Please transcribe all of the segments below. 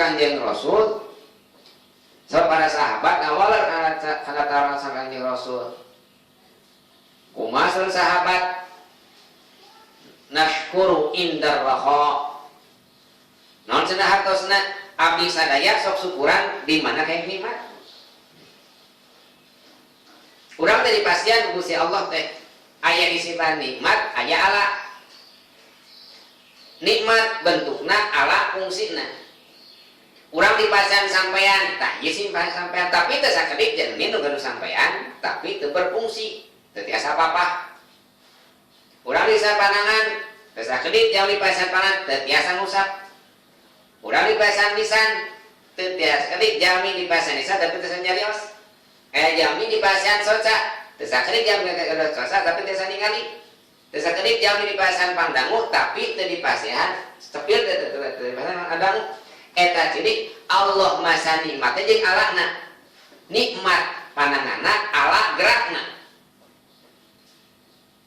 Kanjeng Rasul, saur para sahabat ngawaler kana tawaran Kanjeng Rasul. Kumaha saur sahabat? Nashkuru indar raha. Naon cenah hartosna? Abdi sadaya sok syukuran di mana kayak nikmat. Urang teh dipasihan ku Gusti Allah teh aya disipan nikmat, aya ala. Nikmat bentukna, ala fungsina. Urang dipasihan sampean, tah ieu simpan sampean, tapi teu sakedik jalmi nu gaduh sampean, tapi teu berfungsi, teu tiasa apa-apa. Urang dipasihan panangan, teu sakedik jalmi dipasihan panangan, teu tiasa ngusap. Urang dipasihan lisan, teu tiasa sakedik jalmi dipasihan lisan tapi teu nyarios. Jalmi dipasihan soca, teu sakedik jalmi gaduh soca tapi teu ningali. Teu sakedik jalmi dipasihan pangdangu tapi teu dipasihan cepil, teu dipasihan pangdangu. Eta jadi Allah masa nikmat jeung alana. Nikmat pananganna, ala gerakna.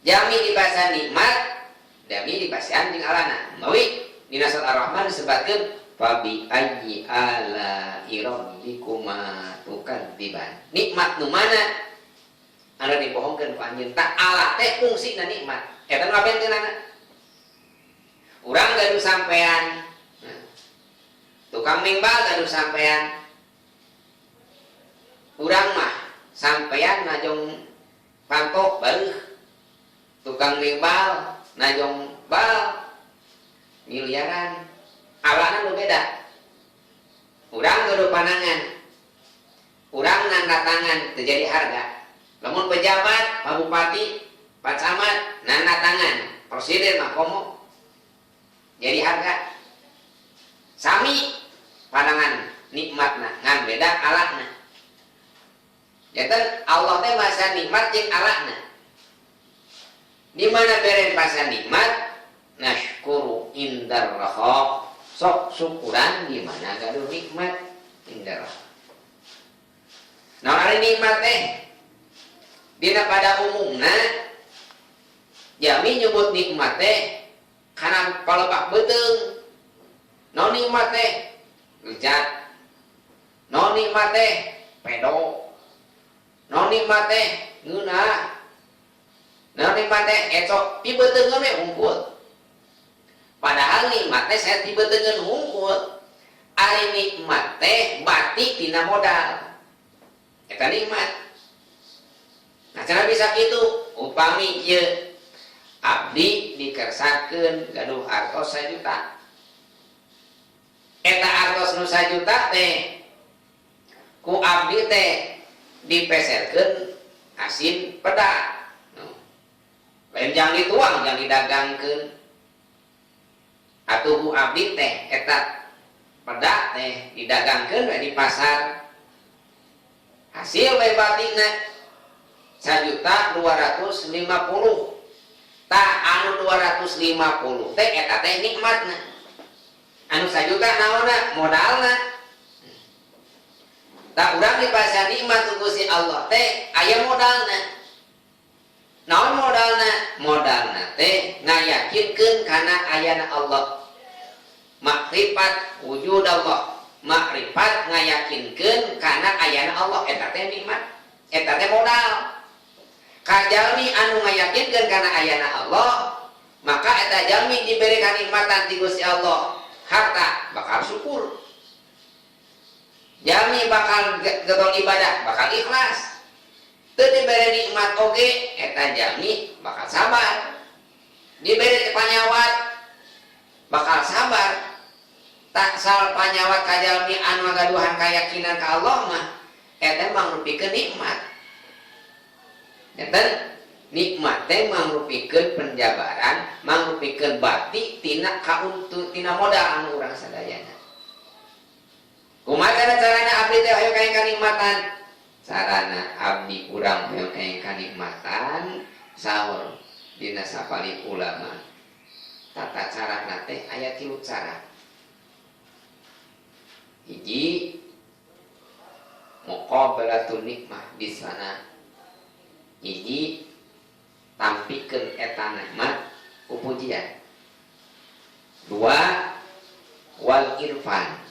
Jami dipasihan nikmat, jami dipasihan jeung alana. Mawi dina surat Ar-Rahman disebutkeun fabi ayyi ala'i rabbikuma tukadziban. Nikmat nu mana anu dibohongkeun ku anjeun? Tak ala teh fungsina nikmat. Eta nu abentenana. Urang gaduh sampean, tukang mengbal gaduh sampean. Urang mah sampean najong pantok bareuh. Tukang mengbal najong bal miliaran. Alana nu beda. Urang gaduh panangan, urang nanda tangan terjadi harga. Lamun pejabat, Pak Bupati, Pak Camat nanda tangan, presiden mah komo jadi harga. Sami pandangan nikmatna, ngan beda alana. Janten Allah teh masa nikmat jeung alana. Di mana beren pasal nikmat, nashkuru indar raha, sok syukuran di mana gaduh nikmat indar raha. Nah, ari nikmat teh dina pada umumna jami nyebut nikmat teh kana palebak beuteung. Naon nikmat teh? Lejat. Naon nikmat teh? Pedo. Naon nikmat teh? Ngeunah. Naon nikmat teh? Ecok pibeteungeun we hungkul. Padahal nikmat teh saya pibeteungeun hungkul. Ari nikmat teh bati tina modal. Eta nikmat. Nah, cara bisa kitu, upami ieu abdi dikersakeun gaduh artos 1 juta. Eta artos nu 1 juta teh ku abdi teh dipeserkeun asin peda. Lain jangan dituang, jangan didagangkeun. Atuh ku abdi teh eta peda teh didagangkeun we di pasar. Hasil we batina 1.250.000. Tah anu 250 teh eta teh nikmatna. Anu 1 juta naonna? Modalna. Tah urang dipasihan nikmat ku Gusti Allah teh aya modalna. Naon modalna? Modalna teh ngayakinkeun kana ayana Allah. Makrifat wujud Allah. Makrifat ngayakinkeun kana ayana Allah eta teh nikmat. Eta teh modal. Kajalmi anu ngayakinkeun kana ayana Allah, maka eta jalmi diberi kanikmatan ti Gusti Allah. Harta bakal syukur. Jalmi bakal getol ibadah, bakal ikhlas. Teu dibere nikmat oge, eta jalmi bakal sabar. Dibere panyawat bakal sabar. Tak sal panyawat ka jalmi anu ngagaduhan keyakinan ka Allah mah eta mangrupikeun nikmat. Eta nikmat teh mangrupikeun penjabaran, mangrupikeun bati tina kauntu tina modal anu urang sadayana. Kumaha carana abdi teh hoyong kayak kanikmatan? Carana abdi urang hoyong kayak kanikmatan saur dina sapali ulama. Tata cara teh aya tilu cara. Hiji, muqabalatul nikmah bisana. Hiji, tampikeun eta nikmat ku pujian. Dua, wal irfan.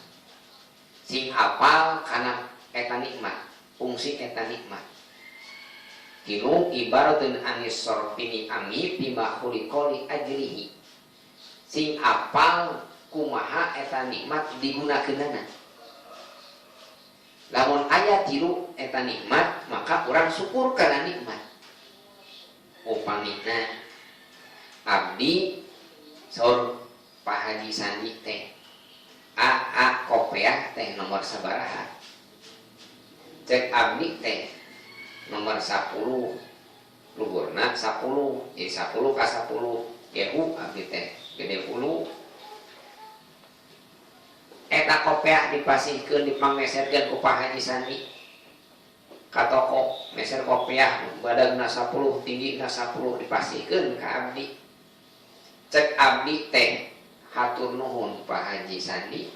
Sing apal kana eta nikmat, fungsi eta nikmat. Tilu, ibaratun anis sorfi ni'ami bima khuliqa li ajlihi. Sing apal kumaha eta nikmat digunakeunana. Lamun aya tilu eta nikmat, maka urang syukur kana nikmat. Upamina abdi saur Pak Haji Sandi teh AA kopiah teh nomor sabaraha? Cek abdi teh nomor 10, luhurna 10, jadi 10 ka 10 gehu abdi teh gede hulu. Eta kopiah dipasihkeun, dipangmeserkeun ku Pak Haji Sandi ka toko, meser kopiah badagna 10, tinggina 10, dipasihkeun ka abdi. Cek abdi teh, "Hatur nuhun, Pak Haji Sandi."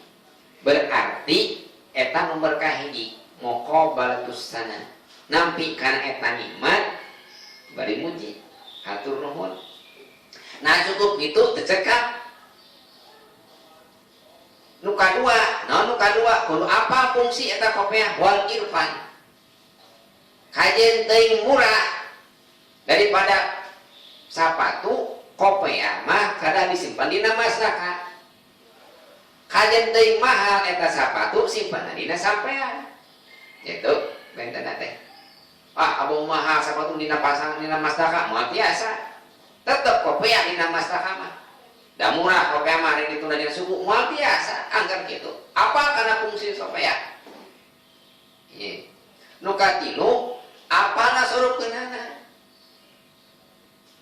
Berarti eta nomor kahiji, muqabalatus sana, nampi kana eta nikmat bari muji, hatur nuhun. Nah, cukup gitu teu cekap. Nu kadua naon? Nu kadua kudu apa fungsi eta kopiah? Wal irfan, kajen teuing murah daripada sapatu, kopiah mah kada disimpan dina masyarakat. Kajen teuing mahal eta sapatu, simpan dina sampean. Itu benten teh. Ah, abang mahal sapatu dina pasang dina mastaka moal tiasa. Tetep kopiah dina mastaka mah da murah. Kopiah mah hari ditunda dina suku moal tiasa. Anggar gitu apa karena fungsi kopiah. Iya. Nu katilu, apana sorupkeunana,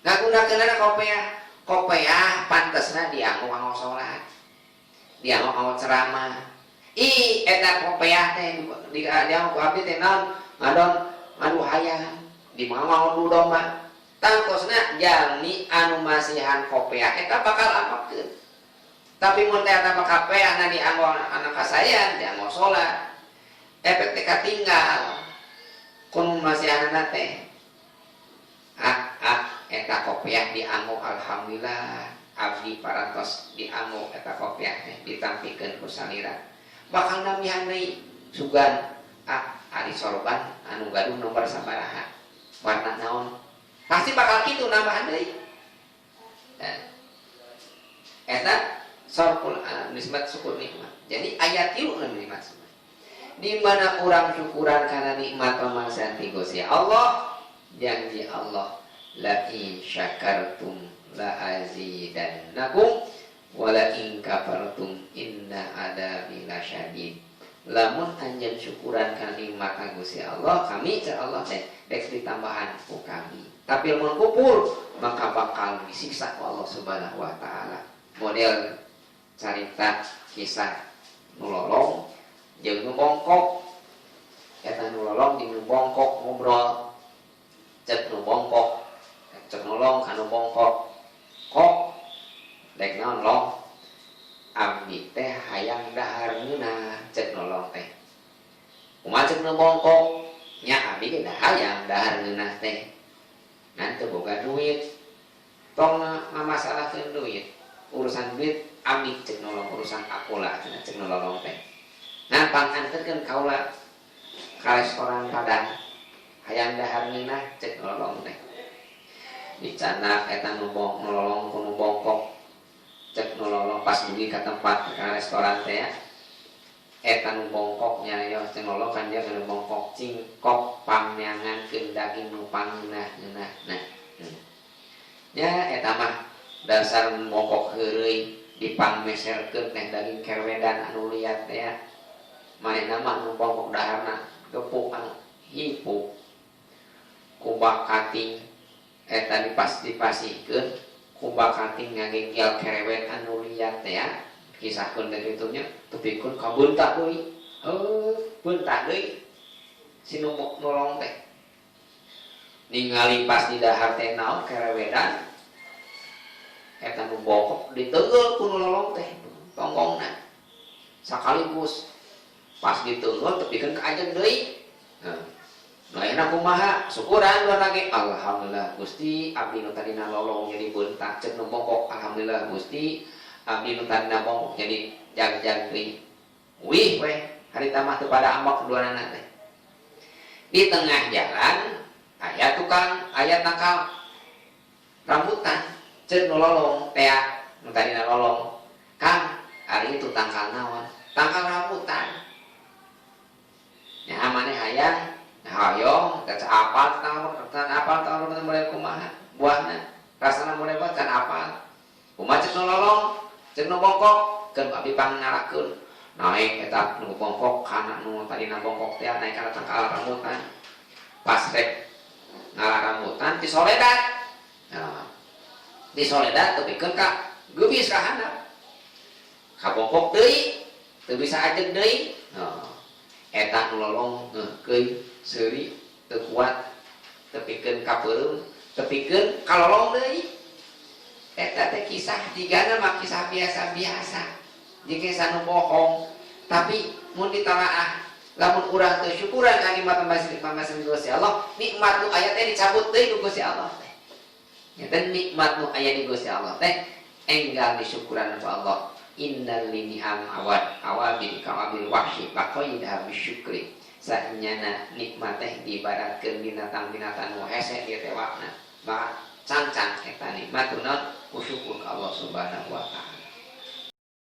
ngagunakeunana kopiah. Kopiah pantesna dianggo kanggo salat, dianggo kanggo ceramah. Ih, eta kopiah teh di dianggo ku abdi teh naon, ngadon ngadu hayam di mana, ngadu domba. Tangtosna jalmi anu masihan kopiah eta bakal apakeun. Tapi mun teh eta mah kopiahna dianggo anak kasayan, dianggo salat, efek teh katinggal kun masihanana teh. Ah ah, eta kopiah dianggo, alhamdulillah abdi parantos dianggo eta kopiah teh, ditampikeun ku salira, bakal nambihan deui sugan. Ah, ari sorban anu gaduh nomor sabaraha, warna naon? Pasti bakal kitu, nambahan deui. Nah, eta sorful nisbat syukur nikmat. Jadi ayat tilu nu nikmat di mana orang syukuran karena nikmat pemasihan ti Gusti Allah, janji Allah, la in syakartum la azidannakum wa la in kafartum inna adzabi lasyadid. Lamun anjeun syukuran kana nikmat Gusti Allah, kami, cek Allah teh, dek ditambahan ku kami. Tapi lamun kufur, maka bakal disiksa ku Allah Subhanahu wa taala. Model carita kisah nu lolong jeung nu bongkok. Eta nu lolong jeung nu bongkok ngobrol. Cek nu bongkok, cek nolong ka nu bongkok, "Kok dek naon, Long?" "Abdi teh hayang dahar ngeunah," cek nolong teh. "Kumaha?" cek nu bongkok. "Nya abdi ge hayang dahar ngeunah teh, ngan teu boga duit." "Tong ngamasalahkeun duit, urusan duit abdi," cek nolong, "urusan akula," cenah cek nolong teh. "Nah, panganterkeun kaula ka restoran Padang, hayang dahar ngeunah," cek nolong teh. Dicandak eta nu bong nolong ku nu bongkok. Cek nolong pas dugi ka tempat, ka restoran teh ya, eta nu bongkok nyarios, cek nolong kan dia nu bongkok, "Cingkok pangneangankeun daging nu pangeunah-ngeunah." Nah, Ya eta mah dasar bongkok heureuy, dipangmeserkeun teh daging kerwedan anu liat teh ya. Manehna mah nu bongkok daharna gepuk anu hipu ku bakating eta dipas dipasihkeun ku bakating ngagengkel kerewet anu liat teh ya. Kisahkeun teh kitu nya, tepikeun ka beuntak deui, heuh, beuntak deui si nu nolong teh. Ningali pas di dahar teh naon, kerewedan. Eta nu bongkok diteungeul ku nu lolong teh tonggongna sakaligus. Pas diteungeul, tepikeun ka ajeg deui. Nah, enak kumaha? Syukuran dua lagi. "Alhamdulillah Gusti, abdi nu tadina lolong jadi beuntak," cek nu bongkok. "Alhamdulillah Gusti, abdi nu tadina bongkok jadi jag-jag deui." Wih weh, Harita mah teu pada ambek duanana teh. Di tengah jalan aya tukang, aya tangkal rambutan. Ceuk nu lolong tea, nu tadina lolong. "Kang, ari itu tangkal naon?" "Tangkal rambutan." Nya maneh hayang? "Hoyong." Teh apal tangkal rambutan, apal tangkal rambutan model kumaha buahna, rasana model kumaha can apal. "Kumaha?" ceuk nu lolong, ceuk nu bongkok, "Keun abdi pangngalakeun." Naik eta nu bongkok kana nu tadina bongkok teh, naik kana tangkal rambutan. Pas rek ngala rambutan disoledat. Nah, disoledat tepikeun ka geubis ka handap. Kabongkok deui, teu bisa ajeg deui. Nah, eta nu lolong ngeuhkeun seuri teu kuat tepikeun ka peureum, tepikeun ka lolong deui. Eta teh kisah jigana mah kisah biasa-biasa. Jika nu bohong, tapi mun ditalaah, lamun urang teu syukuran ka nikmat masih Gusti Allah, nikmat nu aya teh dicabut deui ku Gusti Allah teh. Nya nikmat nu aya di Gusti Allah teh enggal disyukuran ku Allah. Innal lini'am awad awabil kawabil wahsy faqayyidha bisyukri. Sanyana nikmat teh diibaratkeun binatang-binatang nu hese ditewakna, maka cangcang eta nikmat naon ku syukur ka Allah Subhanahu wa Taala.